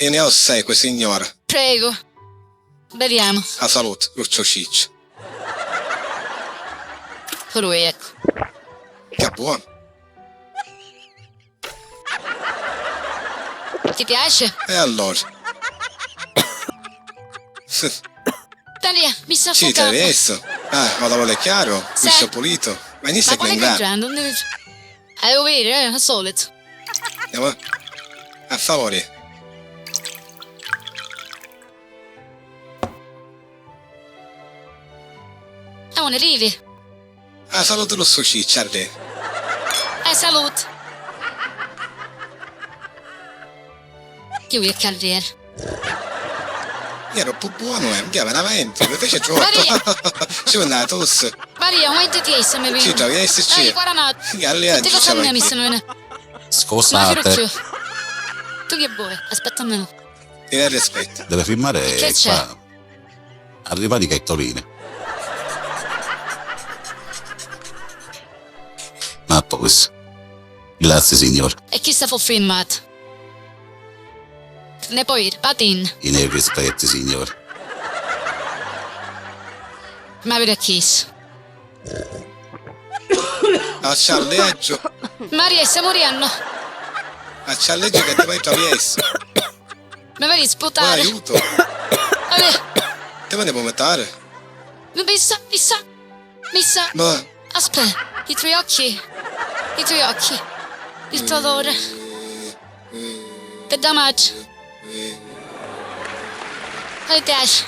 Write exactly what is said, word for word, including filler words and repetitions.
Chi ne ossequi, signora? Prego. Beviamo. A salute, Lucio Ciccio. Puru io, ecco. Che buono. Ti piace? E allora? Daria, mi sta Sì, ti hai affogato. Visto? Ah, ma la vuole chiaro? Sì. Visto pulito? Ma non stai Ma quale che grande? Non devi... Hai overe, eh, al solito. Andiamo. A favore. E non arrivi. Ah, saluto lo sushi, Charlie. Eh, salute. Chi vuoi, Carrier? Era un po' buono, eh, minchia, veramente, mi piace troppo. Maria! Ci vuole la tosse. Maria, aumenta ti essa, mi Ci trovi, eh, sì, sì. Ehi, guarda un attimo. Che alleanza, Ti cosa diciamo mi che- mi sono... Scusate. Tu che vuoi? Aspetta un minuto. Ti dai rispetto. Deve firmare Che c'è? Qua. Arrivati che Torino. Ma poi, grazie, signor. E chi sta fu firmato? Ne poi ir, patin. I miei rispetti, signor. Ma vedi chi. A Charlie Aggio. Maria, sta muriennu. A Charlie Aggio che ti vai travieso. Mi vedi sputare. Vuoi aiuto? Vabbè. Ti veni a vomitare? Mi sa, mi sa, mi sa. Ma Aspetta, i tuoi occhi. I tuoi occhi. Il tuo odore. Che damaggio. Che piace.